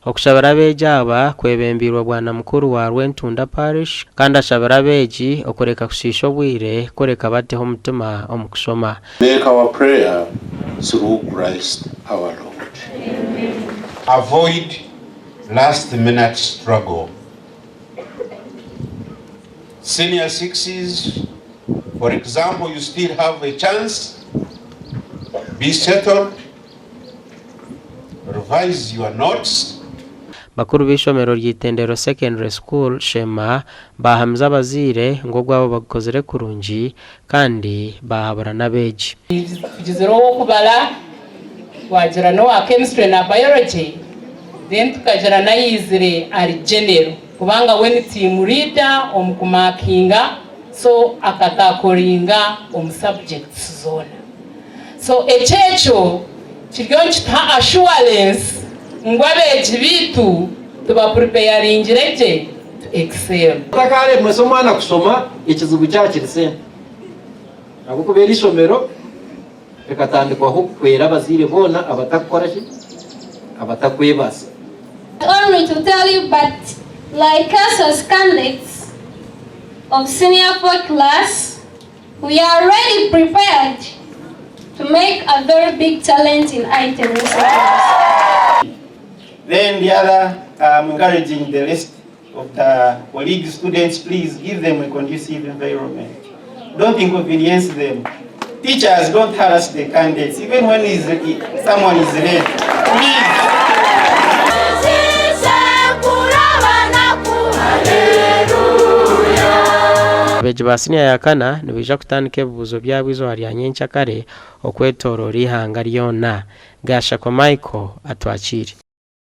Okushabira abeegi aba kwebembeirwe Bwanamukuru wa Rwentunda Parish kandi ashabire abeegi okureka kushiisha obwire kureka bateho omutima omu kushoma. Make our prayer through Christ our Lord. Avoid last minute struggle. Senior sixes, for example, you still have a chance. Be settled, revise your notes. Bakuru b'eishomero rya Itendero Secondary School, Sheema, baahamiza abazaire ngu ogwabo bagukozire kurungi kandi baahabura n'abeegi. Tugizire ow'okubara, twagira n'owa chemistry na biology then tukagira n'ayaizire ari general kubanga we ni team leader omu kumakinga so akatakoringa omu subjects zoona. So ekyo ekyo kiriyo nikituha assurance ngu abeegi baitu tubapreparingire gye to excel. Otakaremesa omwana kushoma ekizibu kyaba kiri sente ahabw'okuba eri ishomero rikatandikwaho kuhwera abazaire boona abatakukora ki abatakwebaasa. Only to tell you but like us as candidates of senior 4 class we are already prepared to make a very big talent in Itendero Secondary. Then the other, I'm encouraging the rest of the colleague students, please give them a conducive environment. Don't inconvenience them. Teachers, don't harass the candidates, even when someone is late. Please. Abeegi ba siniya ya kana nibaija kutandika ebibuuzo byabo eizooba rya nyencakare okwetooroora eihanga ryona. Gashakwa Michael atwakiire.